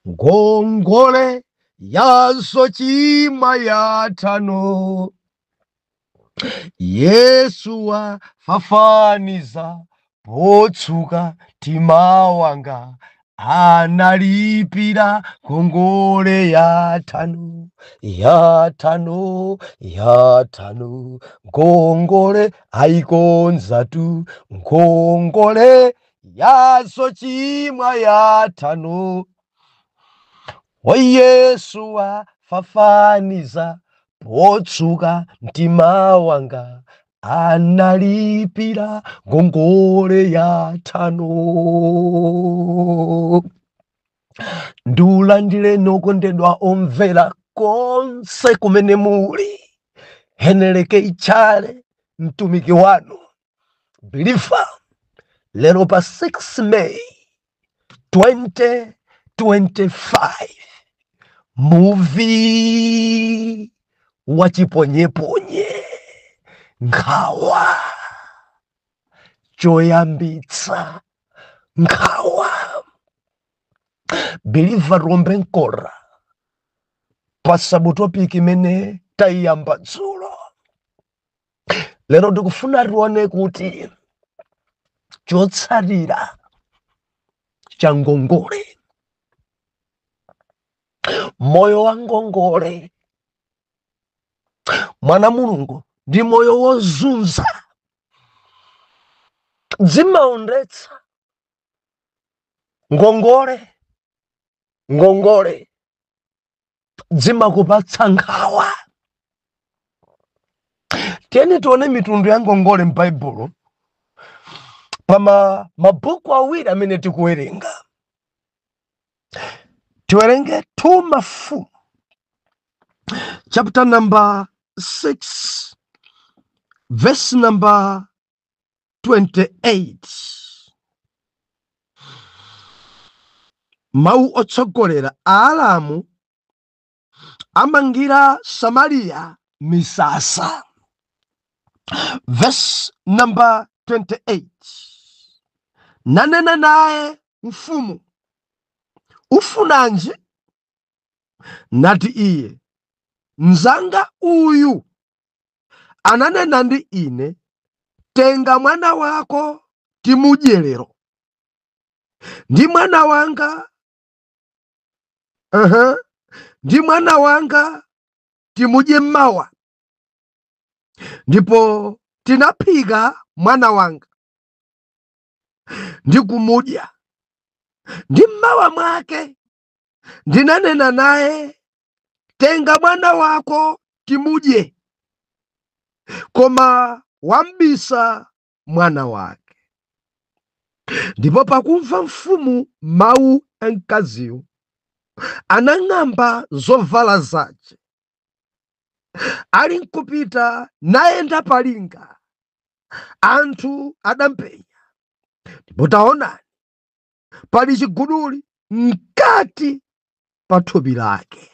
Ngongole yazochimwa yathano. Yesu wafafaniza potsuka mtima wanga, analipira ngongole yathano, yathano, yathano. Ngongole ayikonzatu, ngongole yazochimwa yathano. O Yesu wafafaniza potsuka mtima wanga, analipira ngongole yathano. Ndiulandire nokondedwa omvera konse kumene muli. Heneleke Ichale, mtumiki wanu Believer, lero pa 6 May 2025, muvi wachiponyeponye, nkhawa choyambitsa nkhawa. Believer rombe nkora pa subtopic imene tayiyamba dzulo. Lero ndikufuna tione kuti chotsatira cha ngongole, moyo wa ngongole, mwana Mulungu, ndi moyo wozunza, zimaondetsa ngongole. Ngongole zimakupatsa nkhawa. Tiyeni tione mitundu ya ngongole m'Baibulo pama mabhuku awiri amene tikuwerenga. Tiwerenge 2 Mafumu chapter number 6 verse number 28. Mawu otsogolera: Aaramu amangira Samariya misasa. Verse number 28: Nanena naye mfumu, ufunanji? Nati iye, mzanga uyu ananena ndi ine, tenga mwana wako timudye lero, ndi mwana wanga ndi mwana wanga timudye mmawa. Ndipo tinaphika mwana wanga ndi kumudya, ndi mmawa mwake ndinanena naye, tenga mwana wako timudye, koma wambisa mwana wake. Ndipo pakumva mfumu mawu a mkaziyo, anang'amba zovala zake, ali nkupita nayenda palinga, anthu adampenya. Ndipo taonani, pali chiguduli mkati pa thupi lake.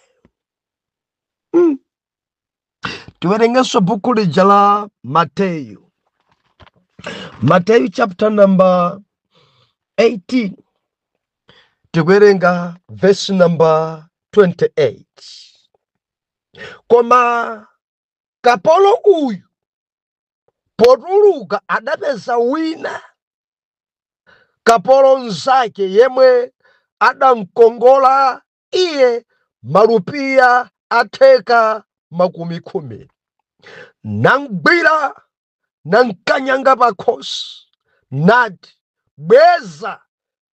Tiwerengenso buku lija la Mateyu, Mateyu chapter number 18, tikuwerenga verse number 28. Koma kapolo uyu potuluka adapeza wina kapolo mnzake yemwe adamkongola iye malupiya atheka 10, namgwira namkanyanga pakhosi, nati, bweza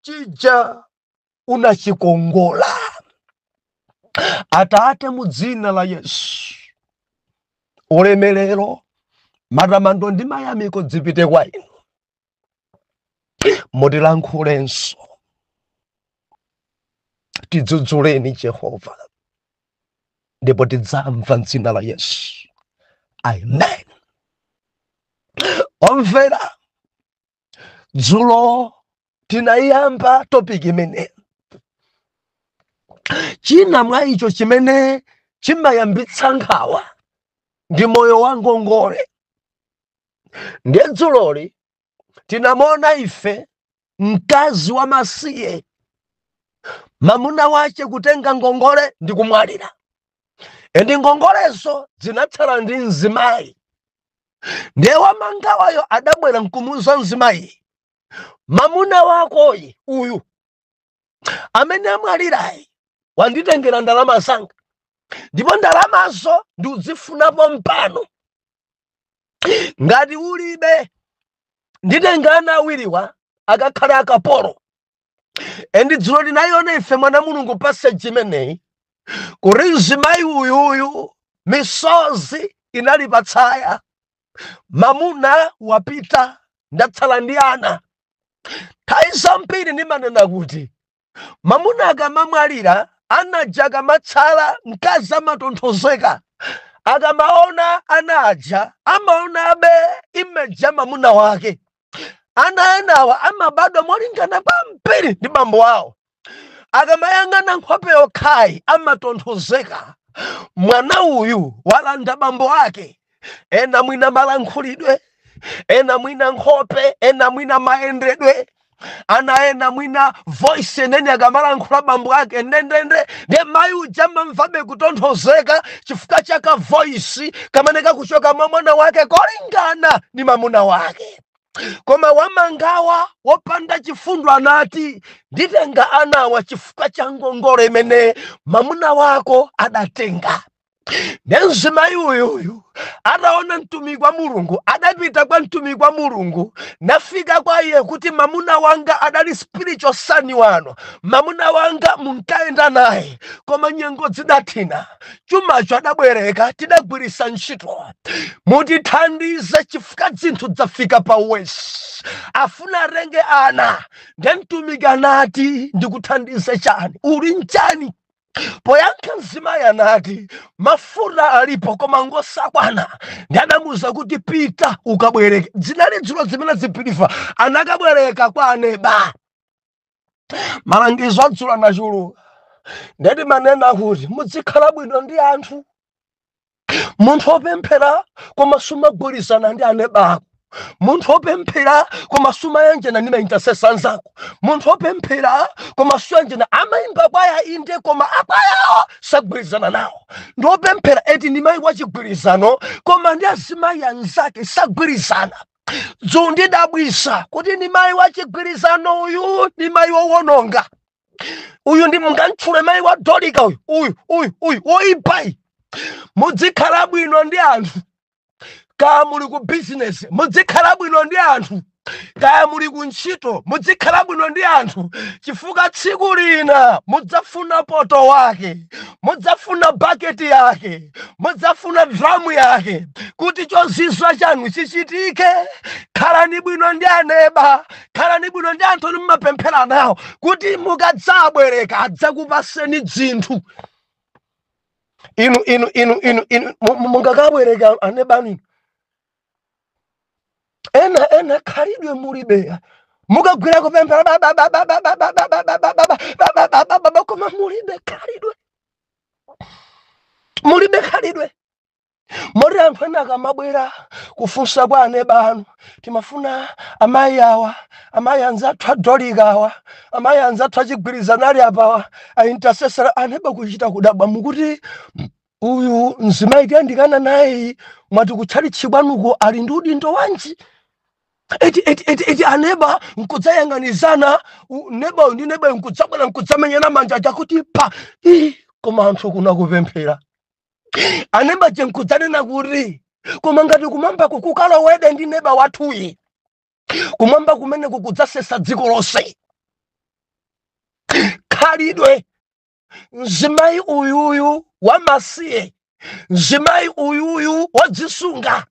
chija unachikongola. Atate, mu dzina la Yesu, ulemerero, matamando ndi mayamiko dzipite kwa inu. Mutilankhulenso, tidzudzuleni Jehova, ndipo tidzamva m'dzina la Yesu, amen. Omvera, dzulo tinayamba topic imene china mwa icho chimene chimayambitsa nkhawa ndi moyo wa ngongole. Ndiye dzuloli tinamona ife mkazi wamasiye Mamuna wache kutenga ngongole ndi kumwalira, and ngongolezo zinatsala ndi mzimayi. Ndiye wamangawayo adabwera nkumuuza mzimayi, mamuna wakoyi uyu amene amwalirayi wanditengera ndalama zanga, ndipo ndalamazo ndikuzifunapo mpano. Ngati ulibe, nditenga ana awiriwa akakhale akapolo. And dzulo tinayiona ife, mwana Mulungu, passage imeneyi, kuti mzimayi uyuyu misozi inali patsaya. Mamuna wapita, ndatsala ndi ana. Nthawi zambiri ndimanena kuti mamuna akamamwalira, anaja akamatsala, mkazi amatonthozeka akamaona ana aja, amaonabe image ya mamuna wake. Ana enawa amabadwa molingana kwambiri ndi bambo awo. Akamayang'ana nkhope yokhayi amatonthozeka, mwana uyu walanda bambo ake. Ena mwina malankhulidwe, ena mwina nkhope, ena mwina mayendedwe, ana ena mwina voice enene akamalankhula bambo ake ndendende. Ndiye mayi uja amamvabe kutonthozeka chifukwa chaka voice kamene kakuchoka mwa mwana wake kolingana ndi mamuna wake. Koma wamangawa wopanda chifundo anati, nditenga anawa chifukwa cha ngongole imene mamuna wako adatenga. Ndiye mzimayi uyuyu ataona mtumiki wa Mulungu, adapita kwa mtumiki wa Mulungu, nafika kwa iye kuti, mamuna wanga adali spiritual son wanu, mamuna wanga munkayenda naye, koma nyengo zidathina, chumacho adabwereka, tidagwirisa ntchito. Mutithandize chifukwa zinthu zafika pa worse, afuna atenge ana. Ndiye mtumiki anati, ndikuthandize chani? Uli nchani? Poyankha mzimayi anati, mafuta alipo koma ngosakwana. Ndi adamuwuza kuti, pita ukabwereke. Zinali dzulo zimene zipilifa anakabwereka kwa aneba. Malangizo adzulo anachuluka. Ndeti manena kuti muzikhala bwino ndi anthu. Munthu wopemphera koma sumagwirizana ndi aneba ako, munthu wopemphera koma sumayanjana ndi ma intercessor anzako, munthu wopemphera koma suyanjana, amayimba kwaya inde, koma akwayawo sagwirizana nawo. Ndi wopemphera eti, ndi mayi wachigwirizano, koma ndi azimayi anzake sagwirizana. Dzulo ndidabwisa kuti ndi mayi wachigwirizano uyu, ndi mayi wowononga uyu, ndi mungantchule mayi wa Dorika uyu, uyu, uyu, uyu woipayi. Muzikhala bwino ndi anthu. Kaya muli ku bizinesi, muzikhala bwino ndi anthu. Kaya muli ku ntchito, muzikhala bwino ndi anthu, chifukwa tsiku lina mudzafuna poto wake, mudzafuna baketi yake, mudzafuna dramu yake kuti chozizwa chanu chichitike. Khalani bwino ndi aneba, khalani bwino ndi anthu anu mumapemphera nawo, kuti mukadzabwereka adzakupaseni dzinthu. Inu, inu, inu, inu, inu, mungakabwereka aneba anu? Inu ena ena khalidwe mulibe. Mukagwira kupemphera ba- ba- ba- ba- ba- ba- ba- ba- ba- ba- ba- ba- ba- ba- ba- ba- ba- koma mulibe khalidwe, mulibe khalidwe. Moti anthu ena akamabwera kufunsa kwa aneba anu, timafuna amayi awa, amayi anzathu adolika awa, amayi anzathu achigwirizano ali apawa, a intercessor, aneba kuchita kudabwa, mukuti uyu mzimayi tiyandikana naye, mwati kutchalitchi kwanuko ali ndi udindo wanji? Eti, eti, eti, eti, aneba nkudzayang'anizana, neba uyu ndi neba uyu nkudzabwera nkudzamenyana manja chakuti pa ii. Koma anthu kuna kupemphera, aneba je nkudzanena kuti, koma ngati kumwambako kukalowede ndi neba wathuyi, kumwamba kumene kukudzasesa dziko lonse. Khalidwe. Mzimayi uyuyu wamasiye, mzimayi uyuyu wodzisunga,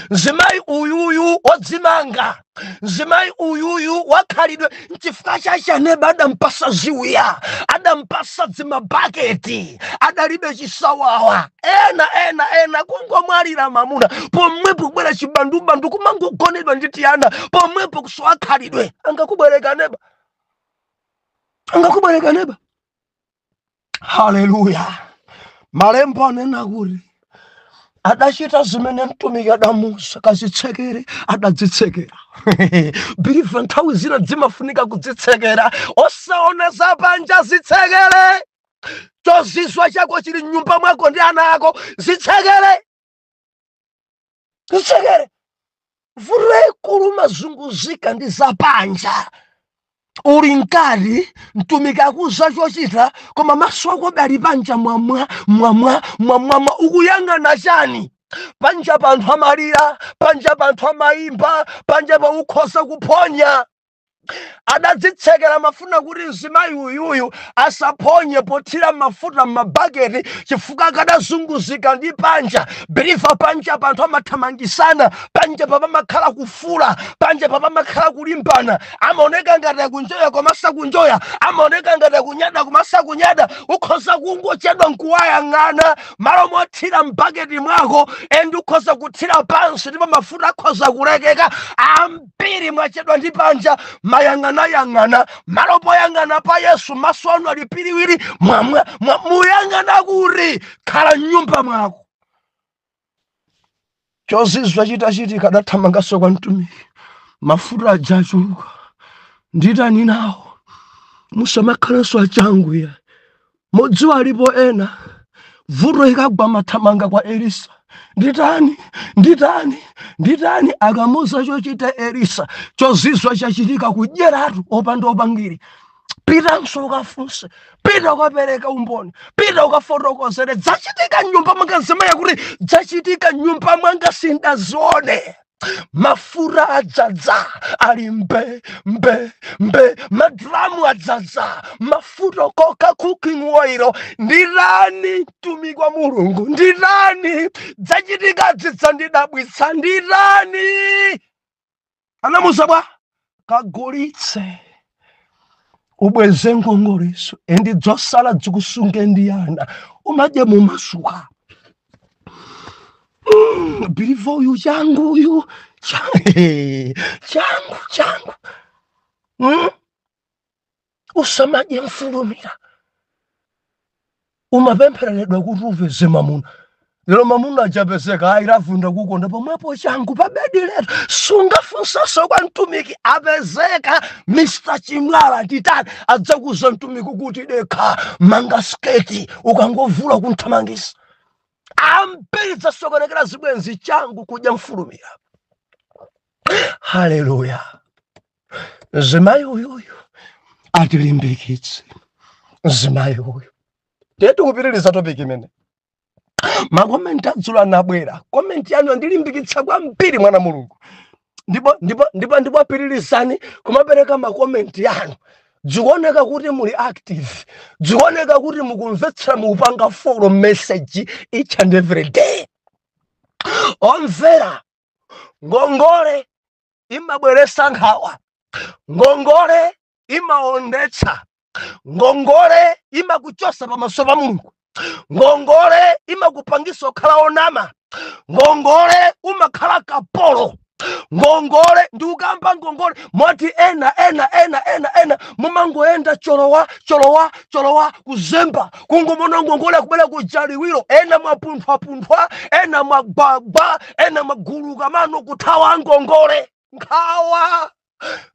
mzimayi uyuyu wodzimanga, mzimayi uyuyu wakhalidwe. Nchifukwa chache aneba adampasa ziwiya, adampasa dzimabaketi, adalibe chisawawa. Ena, ena, ena kungomwalira mamuna, pomwepo kubwera chibandubandu, kumangogonedwa ndi tiyana pomwepo, kusowa khalidwe. Angakubwereka neba? Angakubwereka neba? Haleluya! Malembo anena kuti Adachita zimene mtumiki adamuuza, kazitsekere. Adadzitsekera. Believer, nthawi zina zimafunika kudzitsekera, osaona zapanja. Zitsekere. Chozizwa chako chili mnyumba mwako ndi ana ako. Zitsekere, zitsekere. Vuto mazunguzika ndi zapanja. Uli mkati, mtumiki akuza chochita, koma maso ako ali panja. Mwamwa, mwamwa, mwamwamwa. Ukuyang'ana chani panja? Panthu amalira panja, panthu amayimba panja, pa ukhoza kuphonya. Adadzitsekera, mafuna kuti mzimayi uyuyu asaphonye pothira mafuta m'mabaketi, chifukwa akadazunguzika ndi panja. Believer, panja panthu amathamangisana, panja papamakhala kufula, panja papamakhala kulimbana. Amaoneka ngati akunjoya koma sakunjoya, amaoneka ngati akunyada koma sakunyada. Ukhoza kungochedwa nkuwayang'ana malo mothira m'baketi mwako, and ukhoza kuthira pansi ndipo mafuta akhoza kulekeka. Ambiri mwachedwa ndi panja, mayang'anayang'ana malo poyang'ana pa Yesu. Maso anu ali piriwiri, mwamwa muyang'ana kuti? Khala mnyumba mwako. Chozizwa chitachitika, adathamanganso kwa mtumiki. Mafuta aja achuluka, nditani nawo? Musamakhalenso achangu ya modziwa. Alipo ena vuto ikagwa mathamanga kwa Elisa, "Nditani, nditani, nditani?" Akamuza chochita Elisa, chozizwa chachitika, kudyeratu opanda opangiri. Pitanso ukafunse, pita ukapereka umboni, pita ukafotokozere zachitika mnyumba mwanga. Nzimaya kuti zachitika mnyumba mwanga sindazione. Mafuta adzadza, ali mbe mbe mbe, madramu adzadza mafuta koka, cooking oil. Nditani, mtumiki wa Mulungu? Nditani? Zachitika zidzandidabwitsa, nditani? Anamuza bwa, kagulitse ubweze ngongoleso, and dzosala dzikusunge ndi ana, umadye mumasuka. Believer, uyu changu, uyu changu changu. Usamadye mfulumira. Umapemphereredwa kuti upeze mamuna. Lero mamuna achapezeka, ayiravunda kukonda pomwepo, changu pabedi letu. Sungafunsanso kwa mtumiki. Apezeka Mr Chimwala, titani? Adzakuza mtumiki kuti dekha, manga sketi, ukangovula kunthamangisa. Ambiri zasokonekera zibwenzi, changu, kudya mfulumira. Haleluya! Mzimayi uyuyu atilimbikitse, mzimayi uyu. Tiye tikupitiriza topic imene. Ma comment adzulo anabwera, comment yanu andilimbikitsa kwambiri, mwana Mulungu. Ndipo ndipo ndipo ndipo apiririzani kumapereka ma comment yanu. Zikuoneka kuti muli active, zikuoneka kuti mukumvetsera, mukupanga follow message each and every day. Omvera, ngongole imabweresa nkhawa, ngongole imaondetsa, ngongole imakuchosa pamaso pa Mulungu, ngongole imakupangisa kukhala onama, ngongole umakhala kapolo. Ngongole, ndikukamba ngongole moti ena ena ena ena ena mumangoenda cholowa cholowa cholowa, kuzemba, kungomona ngongole akubwera kujaliwiro. Ena mwapunthwapunthwa, ena mwagwagwa, ena mwaguluka mano kuthawa ngongole. Nkhawa,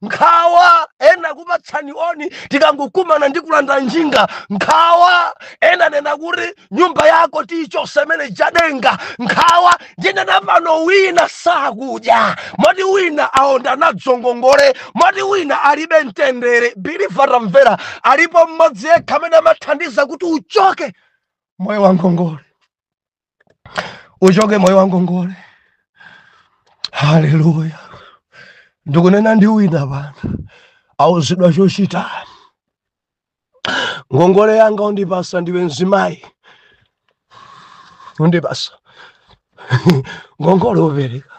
nkhawa. Ena kupatsani oni, tikangokumana ndi kulanda njinga. Nkhawa. Ena nena kuti nyumba yako tiyichose imene jadenga. Nkhawa. Ndinena pano, wina sakudya moti wina aonda nadzo ngongole, moti wina alibe mtendere. Believer, tamvera, alipo mmodzi yekha amene amathandiza kuti uchoke moyo wa ngongole, uchoke moyo wa ngongole. Haleluya! Ndikunena ndi wina pano, auzidwa chochita. "Ngongole yanga undipasa ndiwe mzimayi, undipasa ngongole, upereka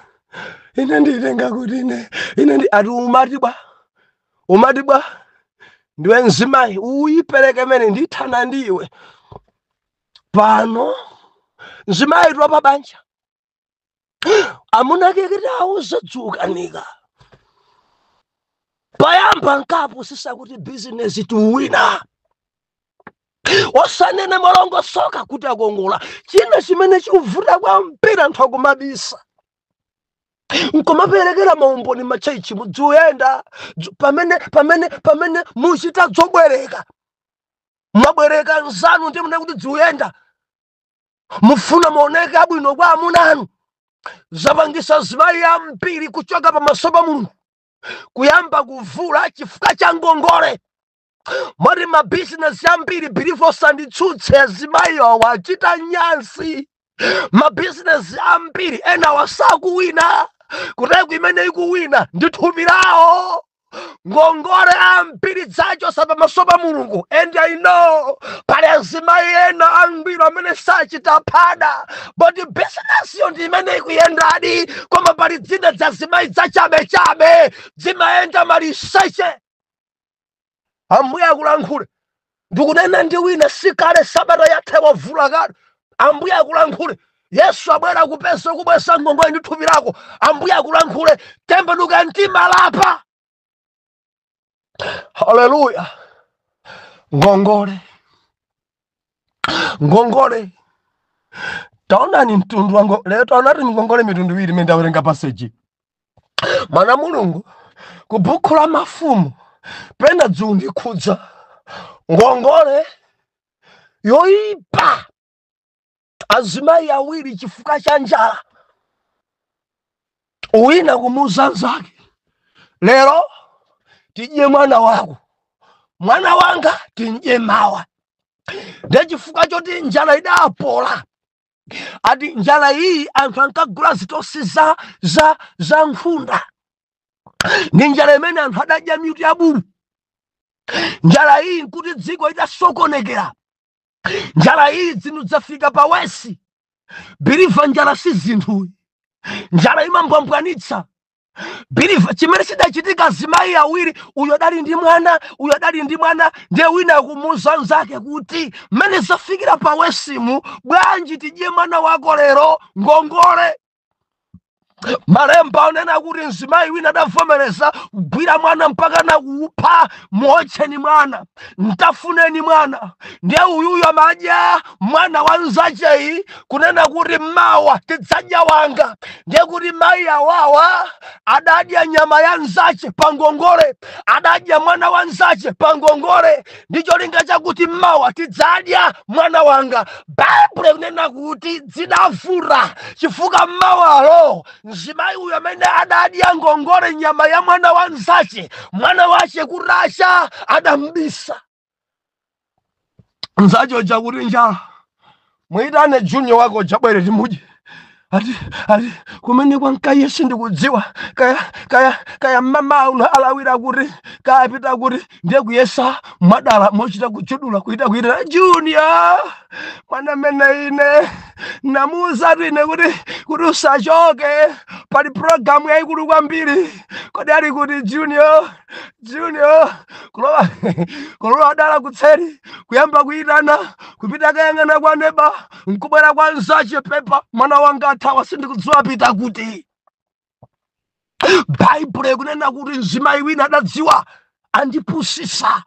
ine nditenga kuti ine ndi." Ati, "Umati bwa? Umati bwa? Ndiwe mzimayi, uyipereke mene ndithana ndiwe pano." Mzimayi twa banja, amuna kekiti auze dzukanika payamba nkapo sisakuti bizinesi tiwina. Osanena molongosoka kuti akongola. China chimene chikuvuta kwambiri, anthu akumabisa nkumaperekera maumboni machechi mudziuyenda pamene muchita zobwereka, mwabwereka nzanu, ndi mune kuti dziuyenda, mufuna muoneke abwino kwa amuna anu. Zapangisa azimayi ambiri kuchoka pamaso pa Mulungu, kuyamba kuvula chifukwa cha ngongole. Moti mabizinesi ambiri, believer, osanditsutse, azimayiwa wachita nyansi. Mabizinesi ambiri ena wasakuwina, kuteko imene ikuwina ndi thupi lawo. Ngongole ambiri dzachosa pamaso pa Mulungu. And I know pali azimayi ena ambiri amene sachita phada, but bizinesiyo ndi imene ikuyendadi, koma pali dzina dza azimayi dzachabechabe zimayenda maliseche. Ambuye akulankhule. Ndikunena ndi wina sikale, sabata yatha, wavula kale. Ambuye akulankhule. Yesu abwera kupesa kubwesa ngongole ndi thupi lako. Ambuye akulankhule. Tembenuka mtima, lapa. Haleluya! Ngongole, ngongole, taonani mtundu wa lero taonati ngongole mitundu iwiri imene ndawerenga passage. Mwana Mulungu, ku buku la Mafumu pena dziundikhudza ngongole yoyipa. Azimayi awiri, chifukwa cha njala, wina kumuuza nzake, "Lero tidye mwana wako, mwana wanga tidye mawa." Ndiye chifukwa choti njala idapola, ati njala iyi anthu ankagula zitosi za nkhunda. Ndi njala imene anthu adadya mitu ya bulu. Njala iyi nkuti dziko idasokonekera. Njala iyi zinthu zafika pa worst. Believer, njala si zinthu, njala imambwambwanitsa. Believer, chimene chidachitika, azimayi awiri, uyo adali ndi mwana, uyo adali ndi mwana. Ndiye wina akumuuza nzake kuti, "Mmene zafikira pa worstmu, bwanji tidye mwana wako lero?" Ngongole. Malemba anena kuti mzimayi wina adavomereza kugwira mwana mpaka nakuupha. "Muotcheni mwana, ntafuneni mwana." Ndiye uyuyu amadya mwana wa nzacheyi, kunena kuti mawa tidzadya wanga. Ndiye kuti mayi awawa adadya nyama ya nzache pa ngongole, adadya mwana wa nzache pa ngongole, ndi cholinga chakuti mawa tidzadya mwana wanga. Baibulo kunena kuti zidavura chifukwa mawalo mzimayi uyu amene adadya ngongole nyama ya mwana wa nzache, mwana wache kurasha adambisa. Nzache uja kuti, "Njala, mwitane Junior wako jabwere timudye." Ati kumene kwankaye sindikudziwa, kaya mama uno alawira kuti, kaya pita kuti. Ndiye kuyesa mwadala mochita kuchudula kuita kuita, "Junior, mwana mene ine namuwuzatu ine kuti usachoke, pali programu yayikulu kwambiri. Kodi ali kuti Junior? Junior?" Kulowa dala kutseri, kuyamba kuyitana, kupita kayang'ana kwa neba, nkubwera kwa nzache, "Pepa, mwana wanga athawa, sindikudziwa pita kuti." Baibulo ikunena kuti mzimayi wina adadziwa andipusisa.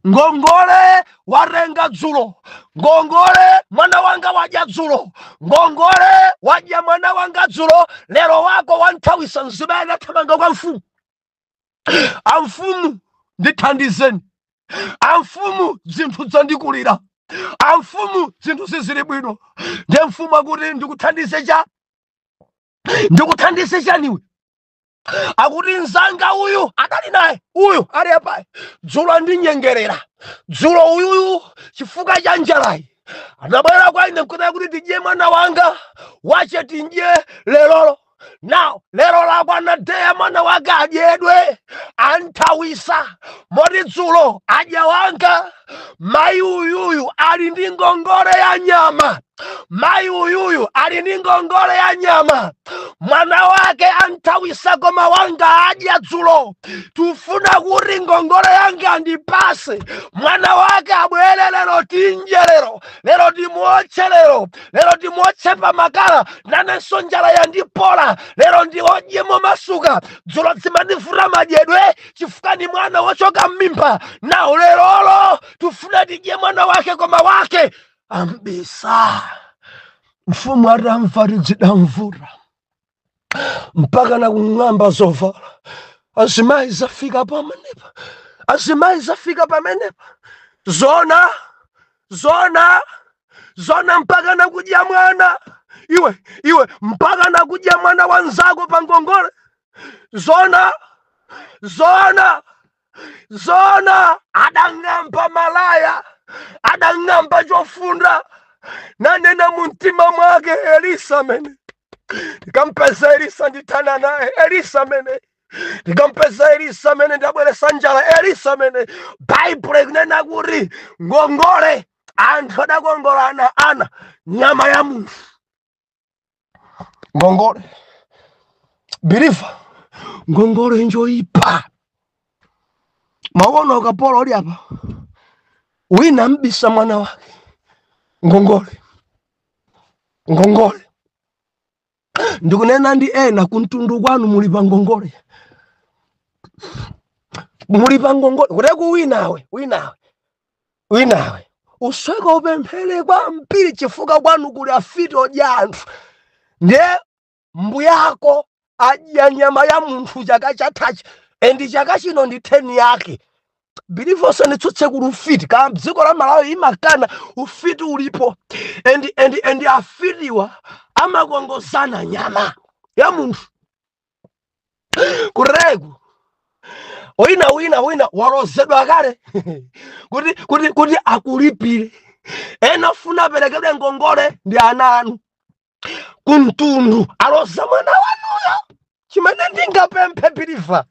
Ngongole warenga dzulo, ngongole mwana wanga wadya dzulo, ngongole wadya mwana wanga dzulo, lero wako wanthawisa. Mzimayi adathamanga kwa mfumu, "Amfumu, ndithandizeni. Amfumu, zinthu zandikulira. Amfumu, zinthu sizili bwino." Ndiye mfumu akuti, "Ndikuthandize cha? Ndikuthandize chaniwe?" Akuti, "Mzanga uyu adali naye, uyu ali apayi, dzulo andinyengerera. Dzulo uyuyu chifukwa cha njalayi anabwera kwa ine nkunena kuti tidye mwana wanga, wache tidye lerolo. Now lero lakwana deya mwana wake adyedwe, anthawisa. Moti dzulo adya wanga. Mayi uyuyu ali ndi ngongole ya nyama. Mayi uyuyu ali ndi ngongole ya nyama. Mwana wake anthawisa, koma wanga adya dzulo. Tufuna kuti ngongole yanga andipase, mwana wake abwere lero, tidye lero. Lero timuotche, lero, lero timuotche pamakala. Nanenso njala yandipola, lero ndiodye momasuka. Dzulo zimandivuta madyedwe chifukwa ni mwana wochoka m'mimba. Nawo lerolo tufuna tidye mwana wake, koma wake ambisa. Mfumu atamva zidamvuta mpaka na kung'amba zovala. Azimayi, zafika pamenepa. Azimayi, zafika pamenepa. Zona, zona, zona, mpaka na kudya mwana. Iwe, iwe, mpaka na kudya mwana wanzako pa ngongole. Zona, zona, zona. Adang'amba malaya, adang'amba chofunda, nanena mumtima mwake, "Elisa mene ndikampeza, Elisa ndithana naye. Elisa mene ndikampeza, Elisa mene ndabweresa njala, Elisa mene." Baibulo ikunena kuti ngongole, anthu adakongolana ana nyama ya munthu. Ngongole, believer, ngongole njoyipa. Maona ukapolo uli apa, wina mbisa mwana wake. Ngongole, ngongole. Ndikunena ndi ena kumtundu kwanu, muli pa ngongole, muli pa ngongole. Kuteku winawe, winawe, winawe usweka upemphere kwambiri chifukwa kwanu kuli afiti odya anthu. Ndiye mbuyako adya nyama ya munthu chaka chathachi, and chaka chino ndi turn yake. Believer, usanditsutse kuli ufiti ka dziko la Malawi imakana ufiti ulipo, and afitiwa amakongozana nyama ya munthu. Kureku wina, wina, wina walozedwa kale kuti akulipire. Ena funa aperekedwe ngongole ndi ana anu kumtundu, aloza mwana wanuyo. Chimene ndingapemphe, believer,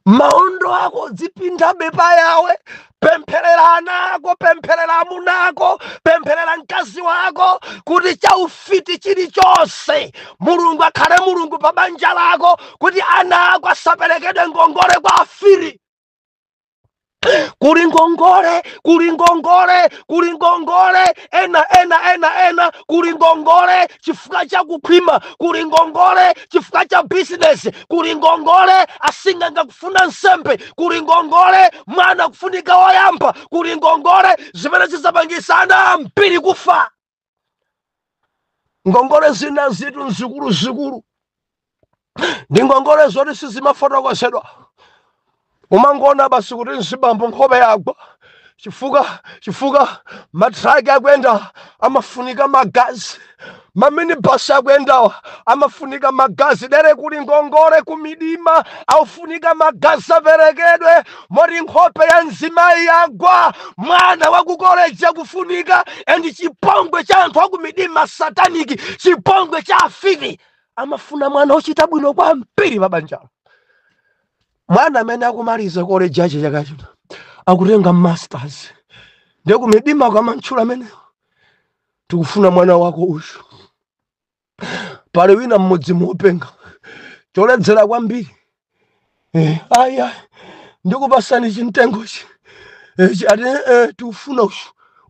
maondo ako dzipindabe pa Yawe. Pempherera ana ako, pempherera amuna ako, pempherera mkazi wako, kuti chaufiti chilichonse, Mulungu akhale Mulungu pa banja lako, kuti ana ako asaperekedwe ngongole kwa afiti. Kuli ngongole, kuli ngongole, kuli ngongole. Ena, ena, ena, ena kuli ngongole chifukwa cha kukhwima, kuli ngongole chifukwa cha bizinesi, kuli ngongole asinganga kufuna nsembe, kuli ngongole mwana kufunika woyamba, kuli ngongole zimene zizapangisa ana ambiri kufa. Ngongole zina zitu nzikuluzikulu, ndi ngongole zoti sizimafotokozedwa. Umangona basi kuti mzibambo nkhope yagwa chifukwa matraki akuyenda amafunika magazi, maminibasi akuyendawa amafunika magazi. Dere kuli ngongole kumidima, aufunika magazi aperekedwe, moti nkhope ya mzimayi yagwa, mwana wakukoleji akufunika. And chipongwe cha anthu akumidima, satanic, chipongwe cha afiti, amafuna mwana ochita bwino kwambiri pabanjalo. Mwana amene akumaliza koleji ache chaka chino akutenga masters, ndiye kumidima kwamantchula ameneyo, "Tikufuna mwana wako uyu." Pali wina mmudzi muopenga choledzera kwambiri. Aya, ndikupasani chimtengochi. Ati tikufuna uyu,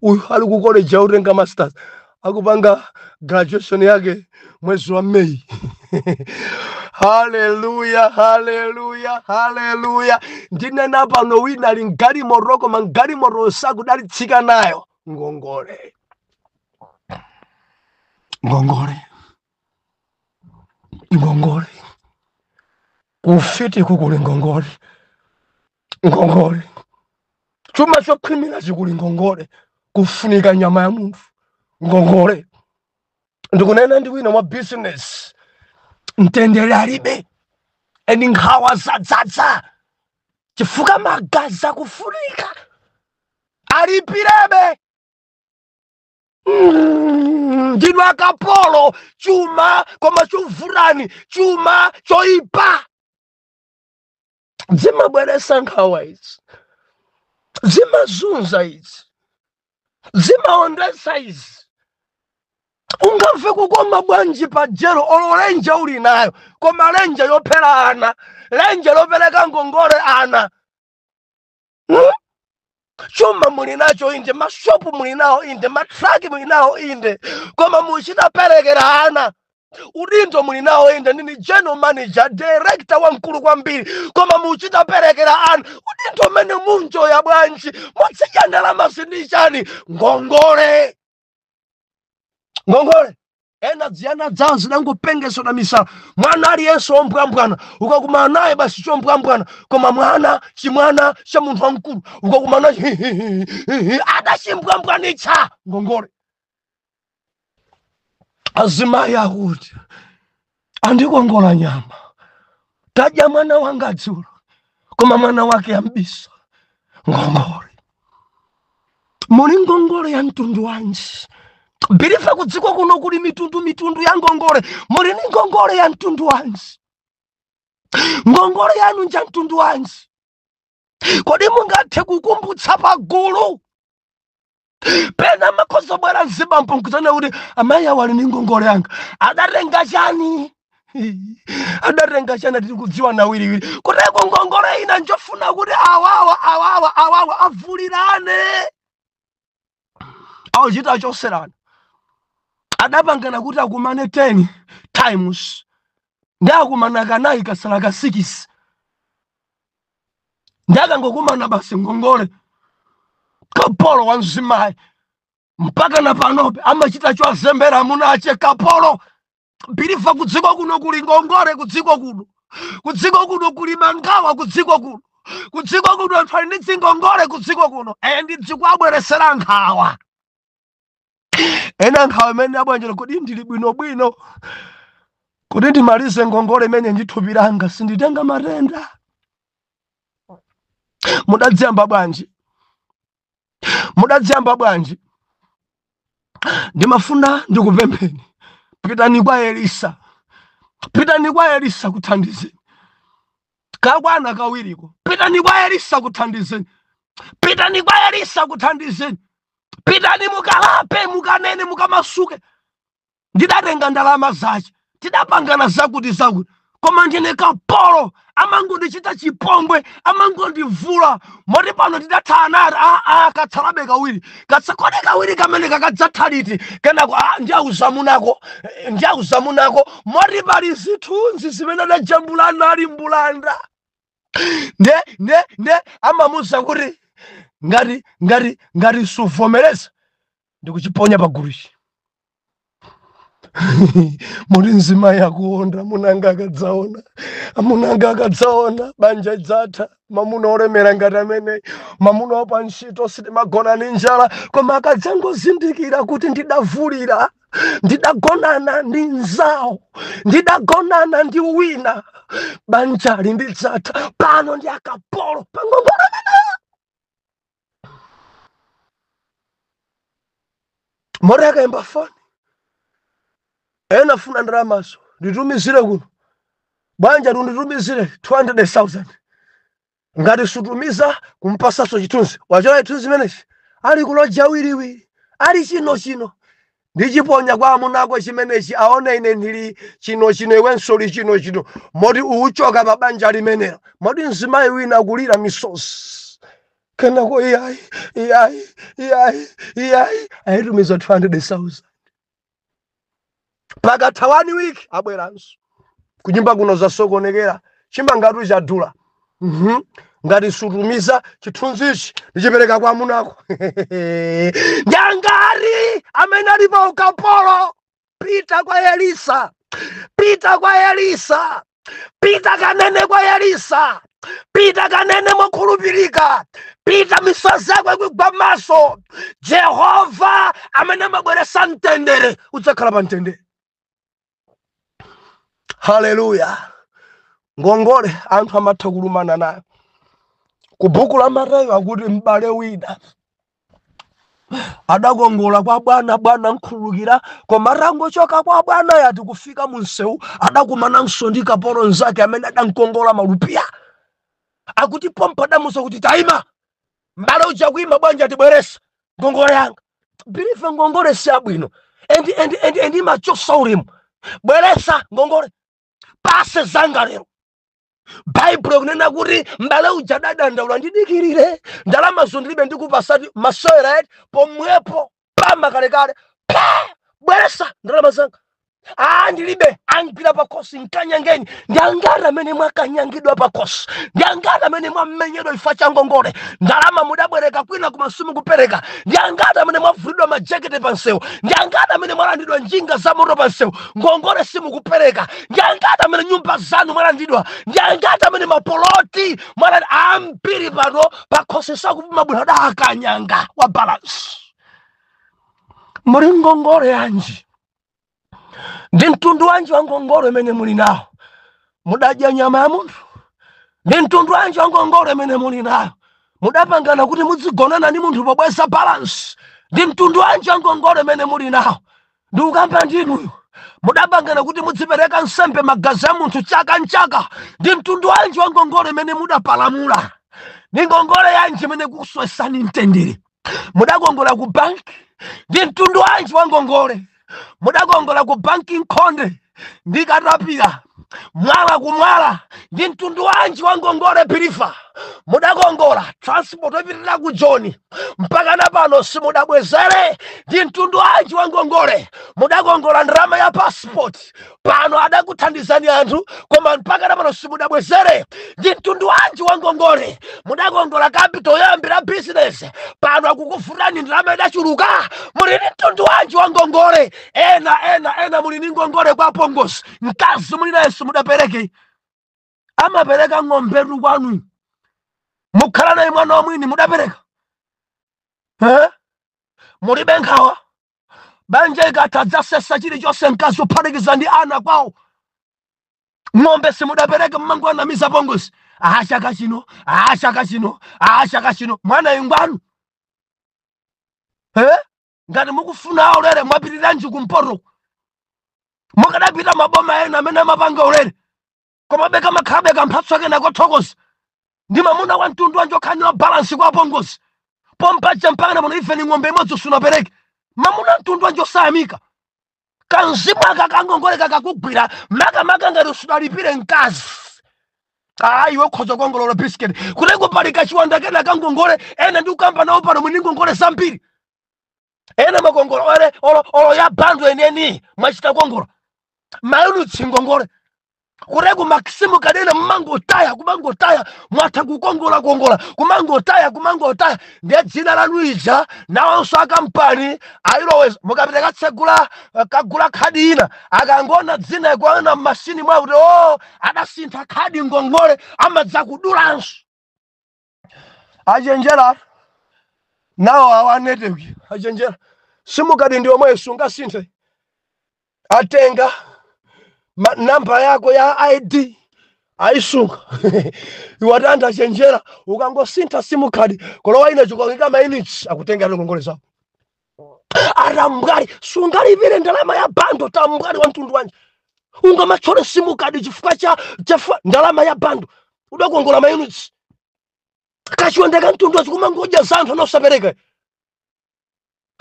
uyu ali ku college akutenga masters, akupanga graduation yake mwezi wa Meyi. Haleluya, haleluya, haleluya! Ndinena pano, wina ali mgalimoto koma mgalimoto sakudalitsika nayo. Ngongole, ngongole, ngongole. Kufiti kukuli ngongole, ngongole. Chuma chokhwimira chikuli ngongole, kufunika nyama ya munthu, ngongole. Ndikunena ndi wina wa business, mtendere alibe, and nkhawa zadzadza chifukwa magazi akufunika alipirebe. Ndinu akapolo chuma, koma chovurani chuma choipa zimabweresa nkhawa izi, zimazunza izi, zimaondesa izi. Ungamve kukoma bwanji pa jero olo lenje uli nayo, koma lenje yophera ana, lenje lopereka ngongole ana, Chuma muli nacho inde, mashopu muli nawo inde, matraki muli nawo inde, koma muchitaperekera ana. Udindo muli nawo, inde ndini general manager, director wamkulu kwambiri, koma muchita perekera anu udindo umene munjoya bwanji? Mutsidya ndalama sindichani? Ngongole, ngongole. Ena dziyana dzawo zidangopengeswa misala. Mwana aliyense wombwambwana ukakumana naye basi chombwambwana, koma mwana chimwana cha munthu wamkulu ukakumana naye adachimbwambwanitsa ngongole. Azimayi akuti andikongola nyama, tadya mwana wanga dzulo, koma mwana wake ambisa ngongole. Muli ngongole ya mtundu wanji? Bilifa kudziko kuno kuli mitundu mitundu ya ngongole. Muli ni ngongole ya mtundu wanji? Ngongole yanu nja mtundu wanji? Kodi mungathe kukumbutsa pagulu? Pena makhoza bwera mzibambo nkuzana kuti amayi awo ali ni ngongole yanga, adatenga chani? Adatenga chani? Tiri kudziwa na wiliwili kuteko ngongole ina njofuna kuti awawa awawa awawa avulirane, awuchita choserana. Adapangana kuti akumane 10 times, ndi akumana kanayi, kasala ka 6, ndi akangokumana basi ngongole. Kapolo wa mzimayi mpaka na panope amachita chwazembera amuna ache, kapolo. Bilifa kudziko kuno kuli ngongole, kudziko kuno, kudziko kuno kuli mangawa, kudziko kuno, kudziko kuno anthu ali ndi dzingongole kudziko kuno, and dzikuabweresera nkhawa. Ena nkhawa imene abwanjera, kodi ndili bwinobwino kuti ndimalize ngongole imene ndithupi langa sinditenga matenda? Mudadziyamba bwanji? Mudadziyamba bwanji? Ndimafuna ndikupempheni, pitani kwa Elisa, pitani kwa Elisa kuthandizeni. Kakwana kawiriko, pitani kwa Elisa kuthandizeni, pitani kwa Elisa kuthandizeni, pitani mukalape, mukanene, mukamasuke. Ndidatenga ndalama zace, tidapangana zakuti zakuti, koma ndine kapolo, amangondichita chipongwe, amangondivula, moti pano tidathana nati aa katsalabe kawiri katsakone kawiri kamene kakadzatha liti? Kenako ndiyauzamunako, ndiyauzamunako. Moti pali zithunzi zimene adajambulana ali mbulanda, nde nde nde amamuza kuti ngati ngati ngati suvomereza ndikuchiponya paguluchi. Muli mzimayi akuonda, munanga akadzaona, amunanga akadzaona, banja idzatha. Mamuna olemera ngati amene mamuna wapa ntchito, sitimagona ni njala, koma akadzangozindikira kuti ndidavulira, ndidagonana ndi nzawo, ndidagonana ndi wina, banja lindidzatha. Pano ndi akapolo pangongole. Moti akayimba foni, ena funa ndalamazo, nditumizire kuno bwanja, tunditumizire 200,000, ngati sutumiza kumpasaso chithunzi. Wachola chithunzi chimenechi ali kuloja wiliwili, ali chino chino, ndichiponya kwa amunako chimenechi, aone ine ndili chino chino, iwenso uli chino chino, moti uchoka pa banja limenelo. Moti mzimayi wina akulira misozi, kenako iyayi, iyayi, iyayi, iyayi, ayitumiza 200,000. Pakatha 1 week abweranso kunyumba kuno, zasokonekera, chimangatu chadula. Ngati sutumiza chithunzichi ndichipereka kwa amunako. Nyangari amene ali pa ukapolo, pita kwa Elisa, pita kwa Elisa, pita kanene kwa Elisa, pita kanene mokhulupirika, pita misozi yako ikugwa maso. Jehova amene amabweresa mtendere, udzakhala pa mtendere. Haleluya! Ngongole anthu amatha kulumana nayo. Ku buku la Mateyu akuti m'bale wina adakongola kwa bwana, bwana nkhululukira, koma atangochoka kwa bwana yati kufika mu msewu adakumananso ndi kapolo nzake amene adankongola malupiya. Akuti pompo adamuza kuti tayima. M'bale uja kuima, bwanja tibweresa ngongole yanga. Bilive ngongole si abwino and imachosa ulemu. Bweresa ngongole pase zanga lero. Baibulo kunena kuti m'bale uja adadandaula, ndidikirire, ndalamazo ndilibe, ndikupasati masewera eti. Pomwepo pama kalekale pa, bweresa ndalama zanga. Aa, ndilibe. Angwira pakhosi, nkanyangeni. Ndi angati amene mwakanyangidwa pakhosi? Ndi angati amene mwamenyedwa chifukwa cha ngongole? Ndalama mudabwereka kwina koma simukupereka. Ndi angati amene mwavulidwa majakete pa msewu? Ndi angati amene mwalandidwa njinga za moto pa msewu, ngongole simukupereka? Ndi angati amene nyumba zanu mwalandidwa? Ndi angati amene mapoloti mwalandidwa? Ambiri pano pakhosi sakupuma bwino, adakanyanga wa balance. Muli ngongole yanji? Ndi mtundu wanji wa ngongole imene muli nawo? Mudadya nyama ya munthu? Ndi mtundu wanji wa ngongole imene muli nayo? Mudapangana kuti mudzigonana ndi munthu pobweza balance? Ndi mtundu wanji wa ngongole imene muli nawo? Ndikukamba ndinuyo, mudapangana kuti mudzipereka nsembe magazi a munthu chaka nchaka? Ndi mtundu wanji wa ngongole imene mudapalamula? Ndi ngongole yanji imene kuswesani mtendere? Mudakongola ku banki? Ndi mtundu wanji wa ngongole? Mudakongola ku banki nkhonde ndi katapira, mwala kumwala? Ndi mtundu wanji wa ngongole pirifa? Mudakongola transport yopitirira ku Joni, mpaka na pano simudabwezere? Ndi mtundu wanji wa ngongole? Mudakongola ndalama ya passport, pano adakuthandizani anthu, koma mpaka na pano simudabwezere? Ndi mtundu wanji wa ngongole? Mudakongola capital yoyambira business, pano akukufutani ndalama idachuluka? Muli ndi mtundu wanji wa ngongole? Ena ena ena muli ndi ngongole kwa pongosi, mkazi muli naye simudapereke, amapereka ng'ombetu kwanu, mukhala naye mwana wa mwini, mudapereka? Eh? Mulibe nkhawa, banja ikatha dzasesa chilichonse, mkazi uphatikiza ndi ana kwawo. Ng'ombe simudapereke, mmangoanamiza pongosi, aha, chaka chino, aha, chaka chino, aha, chaka chino. Mwana ingwanu, eh? Ngati mukufuna ulere, mwapitiranji kumpoto? Mukadapita maboma ena amene amapanga ulere, koma beka makhalabe kamphatso kena kothokoza. Ndi mamuna wa mtundu wanji okhanira balance kwa pongozi pompaja, mpaka na pano ife ni ng'ombe imodzi sunapereke? Mamuna mtundu wanji osayamika? Kanzimu aka kangongole kakakugwira, makamaka ngati usudalipire mkazi. Ayi, wekhoza kuongolola biscuit kutengo pali kachiwanda kena kangongole. Ena ndi kukamba nawo pano, mwini ngongole zambiri. Ena makongolo ore olo olo ya bundle eneni mwachita kongola, mayunitsi ngongole kutengo maximu kadena, mmangotaya, kumangotaya. Mwatha kukongola kongola, kumangotaya, kumangotaya. Ndiye dzina lanu ija nawonso akampani ayiloweza. Mukapita katsegula, kagula khadi ina, akangona dzina ikuona mmashini mwawo kuti o, adasintha khadi, ngongole, amadza kudulanso. Achenjera nawo awa network, achenjera. SIM card ndi omwe sungasinthe, atenga namba yako ya ID, ayisunga. Iwatanda achenjera, ukangosintha SIM card, kolowa ina chikongeka mayunits, akutenga ngongole zawo. Atambwali, sungalipire ndalama ya bundle. Tambwali wa mtundu wanji ungamatchole SIM card chifukwa cha chifukwa ndalama ya bundle udakongola mayunits? Kachiwandeka mtundu wachi kumangodya zanthu anosapereka.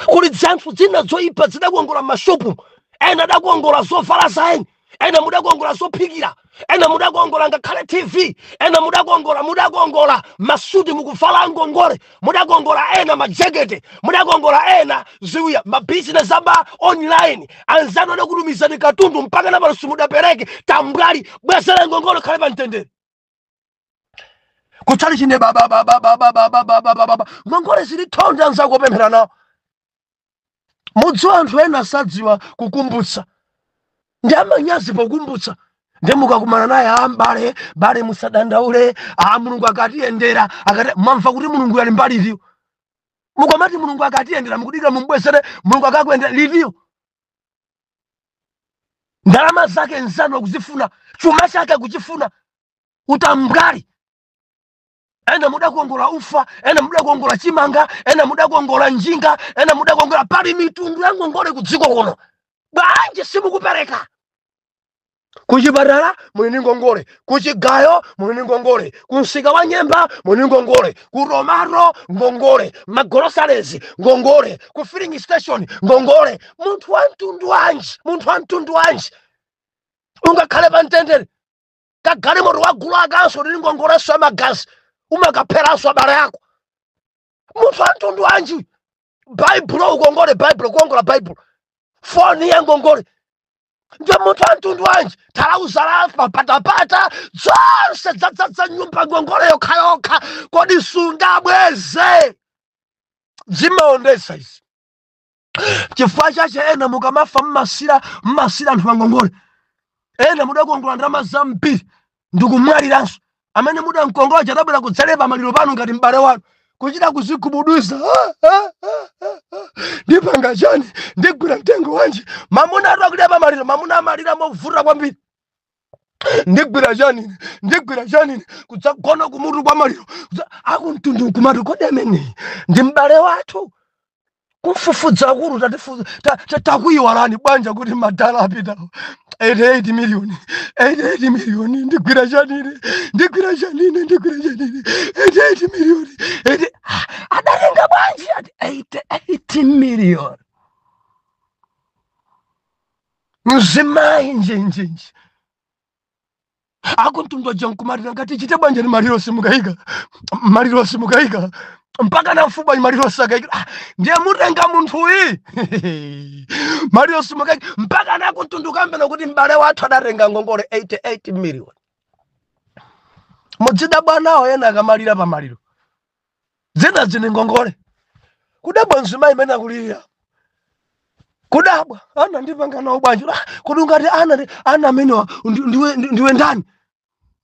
Kuli zanthu zina zoyipa zidakongola m'mashopu, ena adakongola zovala zaeni, ena mudakongola zophikira, ena mudakongola ngakhale TV, ena mudakongola, mudakongola masuti mukuvala ngongole, mudakongola ena majekete, mudakongola ena ziwiya, mabizinesi ama online. Anzanu adakutumizani katundu, mpaka napano simudapereke. Tambwali, bwezera ngongole, khale pa mtendere. Kuchali chine baba baba baba baba baba baba, ngongole zili thonde. Anzako opemphera nawo, mudziwa anthu ena sadziwa kukumbutsa, ndi amanyazi pokumbutsa. Ndi mukakumana naye, a mbale, bale, musadandaule, a Mulungu akatiyendera akati. Mwamva kuti Mulungu ali mbali iliyo? Mukamati Mulungu akatiyendera, mukudikira mumbwezere. Mulungu akakuyendera liliyo? Ndalama zake nzanu akuzifuna, chuma chake akuchifuna. Utambwali. Ena mudakongola ufa, ena mudakongola chimanga, ena mudakongola njinga, ena mudakongola. Pali mitundu ya ngongole ku dziko kuno, bwanji simukupereka? Kuchipatala muli ndi ngongole, kuchigayo muli ndi ngongole, kumsika wa nyemba muli ndi ngongole, ku tomato ngongole, magroceries ngongole, ku filling station ngongole. Munthu wa mtundu wanji, munthu wa mtundu wanji ungakhale pa mtendere? Kagalimoto wagulu akanso lili ngongolenso ya magazi, umakapheranso abale ako. Munthu wa mtundu wanji? Baibulo ukongole, baibulo kukongola, baibulo, foni ya ngongole. Ndiye munthu amtundu wanji? Thalauza lafa patapata zonse dzadzadza nyumba, ngongole yokhayokha. Kodi sungabweze? Zimaondesa izi. Chifukwa chache ena mukamafa mmasira anthu pangongole. Ena mudakongola ndalama zambiri ndikumwaliranso, amene mudamkongola chadabwera kudzalepa maliro panu ngati m'bale wanu, kuchita kuzigubuduza. "Ah, ah, ah, ah, ah. Ndipanga chani? Ndigwira mtengo wanji?" Mamuna atu akulira maliro, mamuna amalira movuta kwambiri. "Ndigwira chani? Ndigwira chani?" Kudzagona kumutu kwa maliro, akumtundu nkumati, "Kodi ameneyi ndi m'bale wathu?" Kumfufudza akulu, "Takuyiwalani bwanja kuti madala apitawo 88 million, 88 million. Ndigwira chanine? Ndigwira chanine? Ndigwira chanine? 88 million." 80 Ah, adatenga bwanji ati 88 million? Mzimayi njenjenje, akumtundu aja nkumalira ngati, "Chite bwanja ni maliro simukayika, maliro simukayika mpaka na mfuba, maliro sakayika." Ah, ndiye mutenga munthuyi, maliro simukayika mpaka nakumtundu kambena kuti m'bale wathu adatenga ngongole 88 million. Mudzidabwa nawo ena akamalira pa maliro, zina zini ngongole. Kudabwa mzimayi imene akulirira, kudabwa, "Ana ndipanga nawo bwanji?" Ah, kodi ungati ana amenewa ndiwe ndani?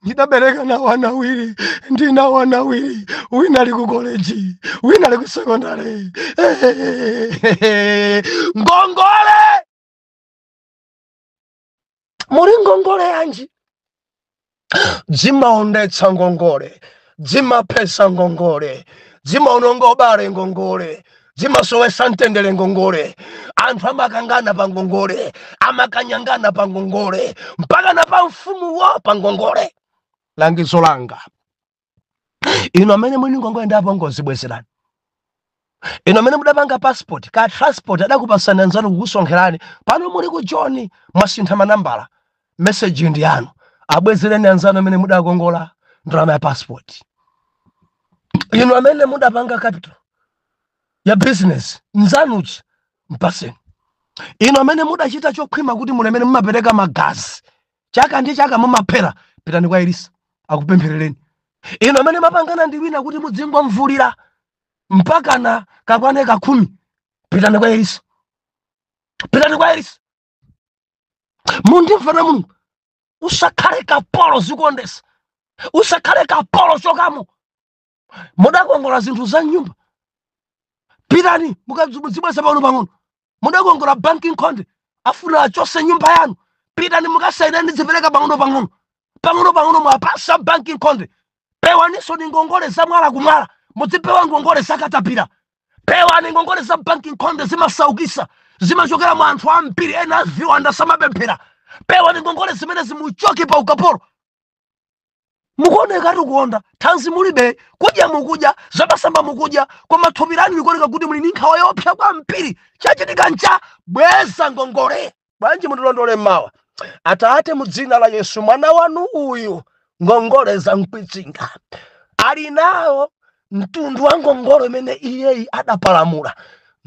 "Ndidabereka nawo ana awiri, ndinawo ana awiri, wina ali ku koleji, wina ali ku sekondari." Ngongole! Muli ngongole yanji? Zimaondetsa ngongole, zimaphesa ngongole, zimaononga ubale ngongole, zimasowesa mtendere ngongole. Anthu amakangana pa ngongole, amakanyangana pa ngongole, mpaka na pa mfumuwo pa ngongole. Langizo langa, inu amene muli ngongole ndi apongozi, bwezerani. Inu amene mudapanga passport ka transport, adakupasani anzanu kukusonkherani, pano muli ku Joni, mwasintha manambala, message ndi yanu. Abwezereni anzanu amene mudakongola ndalama ya passport. Inu amene mudapanga capital ya business, nzanuchi mpaseni. Inu amene mudachita chokhwima kuti mulemere, mumapereka magazi chaka ndi chaka, mumaphera, pitani kwa Elisa akupempherereni. Inu amene mapangana ndi wina kuti mudzingomvulira mpaka na kakwane ka 10, pitani kwa Elisa, pitani kwa Elisa. Mundimvera Mulungu, usakhale kapolo, zikuondesa, usakhale kapolo, chokamo. Mudakongola zinthu za nyumba, pitani mukazibweza pang'ono pang'ono. Mudakongola banking konde, afuna achose nyumba yanu, pitani mukasaina ndizipereka pang'ono pang'ono, pang'ono pang'ono, mwapasa banking konde. Pewaninso ni ngongole za mwala kumwala, mudzipewa ngongole zakatapira. Pewani ngongole za banking konde, zimasaukisa, zimachokera mwa anthu ambiri ena aviwanda samapemphera. Pewani ngongole zimene zimuchoke pa ukapolo. Mukuoneka kuonda, thanzi mulibe, kudya mukudya, zamasamba mukudya, koma thupi lanu likuoneka kuti muli ndi nkhawa yopsa kwambiri. Chachitika ncha? Bweza ngongole. Bwanji mundilondole mawa? Atate, mu dzina la Yesu, mwana wanu uyu ngongole za mkwitsinga ali nawo. Mtundu wa ngongole imene iyeyi adapalamula,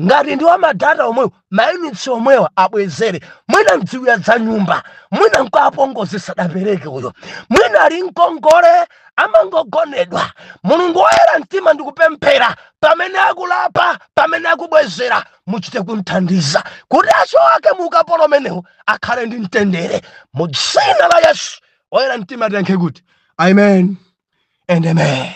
ngati ndi wa madata omwewo, mayunitsi omwewa, abwezere. Mwina mdziwiya za nyumba, mwina nkwapongozi sadapereke uyo, mwina ali mkongole amangogonedwa. Mulungu woyera mtima, ndikupemphera pamene akulapa, pamene akubwezera, muchite kumthandiza kuti achoke mu ukapolo umenewu, akhale ndi mtendere mu dzina la Yesu. Oyera mtima tiyankhe kuti amen and amen.